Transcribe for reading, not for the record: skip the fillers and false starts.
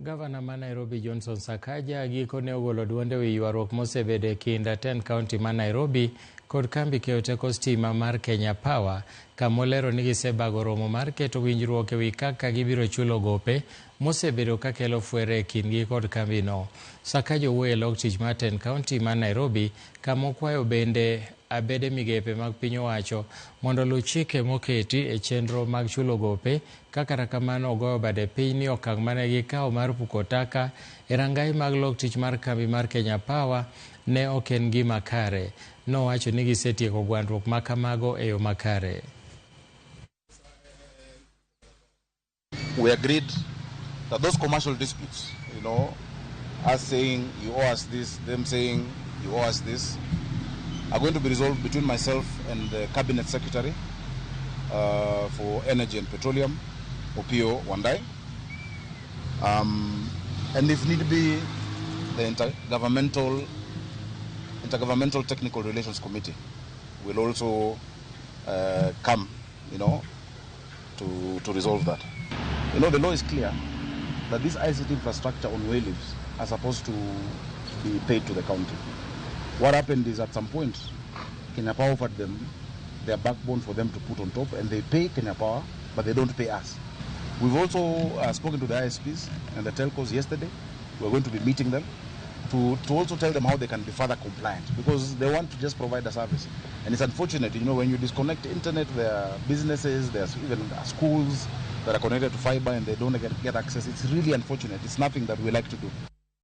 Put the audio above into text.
Gavana ma Nairobi Johnson Sakaja gikone ogolo duonde wi ywaruok mosebedo e kind atend kaunti ma Nairobi kod kambi keyo teko stima mar Kenya Power, kamolero ni gisebago romo mar keto winjruok e wi kaka gibiro chulo gope mosebedo ka kelo fwere e kindgi kod kambino. Sakaja owuoyo e lok tich mar tend kaunti ma Nairobi kamokwayo bende abede migepe mag piny owacho mondo oluw chike moketi e chenro mag chulo gope. Ka kata kamano ogoyo bade piny ni okang' mane gikawo mar puko taka e rangai mag lok tich mar kambi mar Kenya Power ne ok en gima kare. Nowacho ni gisetieko gwandruok ma kamago e yo makare. We agreed that those commercial disputes, us saying you owe us this, them saying you owe us this, are going to be resolved between myself and the Cabinet Secretary for Energy and Petroleum, Opiyo Wandayi. And if need be, the Intergovernmental Technical Relations Committee will also come to resolve that. The law is clear that this ICT infrastructure on wayleaves are supposed to be paid to the county. What happened is at some point, Kenya Power offered them their backbone for them to put on top, and they pay Kenya Power, but they don't pay us. We've also spoken to the ISPs and the telcos yesterday. We're going to be meeting them to also tell them how they can be further compliant, because they want to just provide a service. And it's unfortunate, when you disconnect internet, there are businesses, there's even schools that are connected to fiber and they don't get access. It's really unfortunate. It's nothing that we like to do.